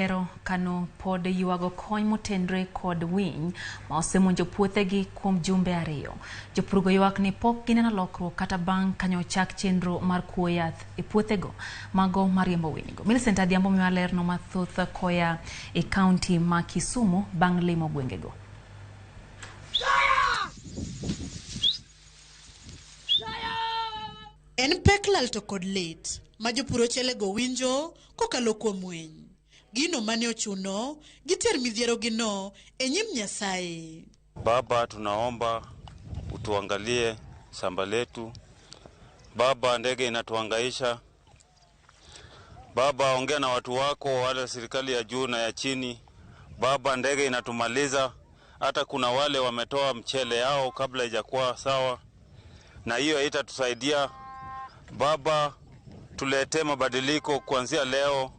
Ahero Kano pod ywago kony motenre kod winy ma osemonjo puothegi kuom jumbe ariyo. Jopurgo ywak ni pok gineno lokruok kata bang' kanyo ochak chenro mar kuo yath e puothego mago mariembo winygo. Millicent Adhiambo miwa lerno mathoth koya e kaunti ma Kisumu bang' limo gwengego. En pek lal to kod lit ma jopur ochelego winjo kokalo kuom winy. Gino mane ochuno giter midhierogino e nyim Nyasaye. Baba, tunaomba utuangalie shamba letu. Baba, ndege inatuangaisha. Baba, ongea na watu wako wale serikali ya juu na ya chini. Baba, ndege inatumaliza. Hata kuna wale wametoa mchele yao kabla haijakuwa sawa, na hiyo haitatusaidia. Baba, tuletee mabadiliko kuanzia leo.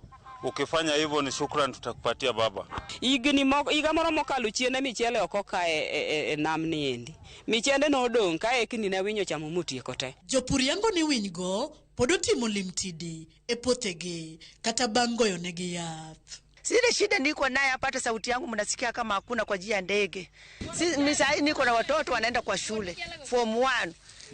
Ukifanya hivyo ni shukran tutakupatia baba. Higni moko, higa moro mokalo chien ne michele ok oka e nam ni endi. Michende nodong' ka ekni ne winyo ochamo motieko te. Jopur yango ni winygo pod otimo limtidi e puothegi kata bang' goyonegi yath. Zile shida niko naye hapa, hata sauti yangu mnasikia kama hakuna kwa ajili ya ndege. Si, ni sahi niko na watoto wanaenda kwa shule form 1.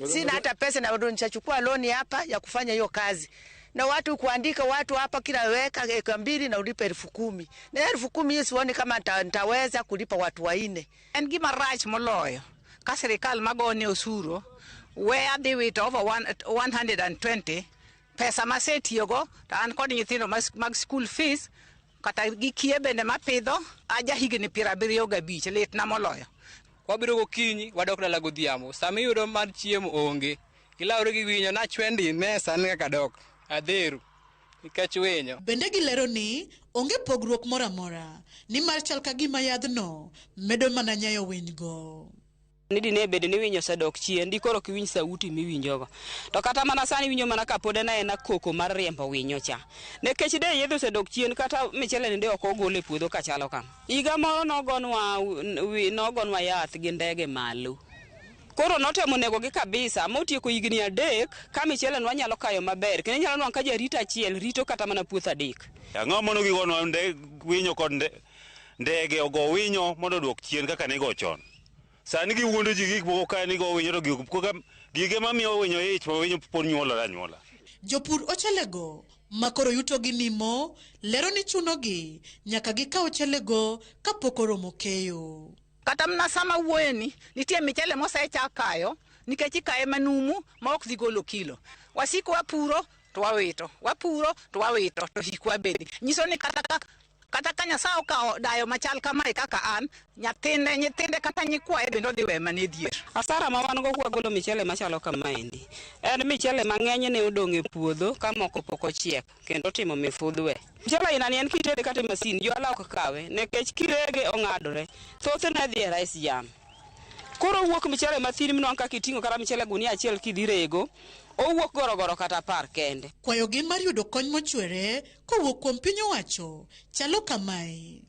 Sina hata pesa na bado nitachukua loni hapa ya kufanya hiyo kazi. Na watu kuandika watu hapa kila weka eka mbili na ulipe 10,000. Na 10,000 hiyo sioni kama nitaweza kulipa watu wanne. En gima rach moloyo ka sirikal magone osuru we adhi wito over 120 pesa masetiyogo to an kod nyithindo mag school fees kata gi kiye bende mapidho aja higni 75 litna moloyo. Wabiro gokinyi wadok dala godhiambo, sama iyudo mar chiemo onge, ilawre gi winyo nachwendi ne sani kaka dok adheru nikech winyo. Bende gilero ni onge pogruok moro amora nimar chal ka gima yadhno medo mana nyayo winygo. Ni dine bed ni winyo osedok chien, di koro ok iwinj sauti miwinjogo. To kata mana sani iwinjo mana ka pod en aena koko mar riembo winyo cha. Nikech de yedhe osedok chien kata michele ni de ok ogol e puodho kachalo kama. Higa moro nogonwa yath gi ndege malo. Koro notemo negogi kabisa motieko higni 3 ka michele nwanyalo kayo maber. Kendo inyalo nwang'o ka jarito achiel rito kata mana puoth 3. Ang'o mondo gigonwa winyo kod ndege ogo winyo mondo oduok chien kaka nigo chon. Sani giwuondo ji gik moko kae ni go winyo to gige mamiyo winyo ich ma winyo pod nyuolore anyuola. Jopur ochelego makoro yutogi nimo lero ni chunogi nyaka gikaw ochelego kapok oromo keyo. Kata mana sama wuoyeni nitie michele mosechak kayo nikech ikaye manumu ma ok dhi golo kilo. Wasiko wapuro to wawito, wapuro to wawito to hikwa bende. Nyiso ni kata ka Nyasaye okawo dayo machal kamae kaka an, nyithinde kata nyikwaye bende odhi weye mana e dhier. Hasara ma wan go kwagolo michele machalo kamaendi en michele mang'eny ne odong' e puodho ka moko pok ochiek kendo otimo mifudhwe. Michele aina ni en kitede kata e masin, johala ok kawe nikech kirege ong'adore, thothne dhi e rice jam. Koro owuok michele mathin minwang'o kaka iting'o kata michele gunia achiel kidhi rego, owuok gorogoro kata 10 kende. Kwayogi mar yudo kony mochwere kowuok kuom piny owacho chalo kamae.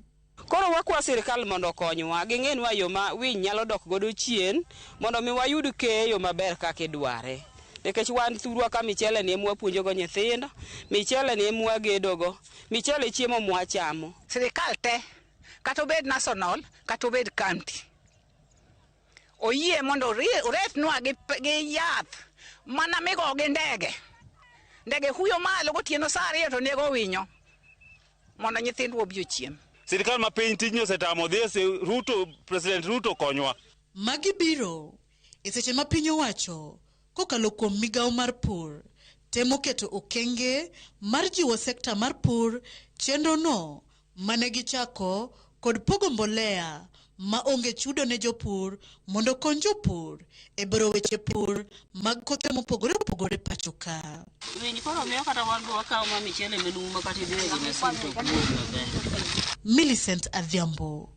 Koro wakwa sirikal mondo okonywa, ging'enwa yo ma winy nyalo dok godo chien mondo mi wayud keyo maber kaka idware. Nikech wan thurwa ka michele ni ema wapuonjogo nyithindo, michele ni ema wagedogo, michele chiemo mwachamo. Sirikal te, kata obed national, kata obed county, oyie mondo oretnwa gi yath mana migo gi ndege. Ndege huyo malo gotieno saa 2 to nego winyo mondo nyithindwa obi ochiem. Sirikal ma piny tijni osetamo dhi e Ruto, President Ruto konywa. Magi biro e seche ma piny owacho kokalo kuom migawo mar pur temo keto okenge mar jiwo sekta mar pur, chenro no mane gichako kod pogo mbolea ma onge chudo ne jopur mondo okony jopur e bero weche pur mag kothe mopogore opogore pacho ka. Winy koro miyo kata wan be wakawo ma michele manumu ma kata idhi e masin to ok wuog maber. Millicent Adhiambo,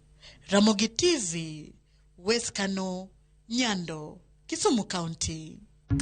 Ramogi TV, West Kano, Nyando, Kisumu County.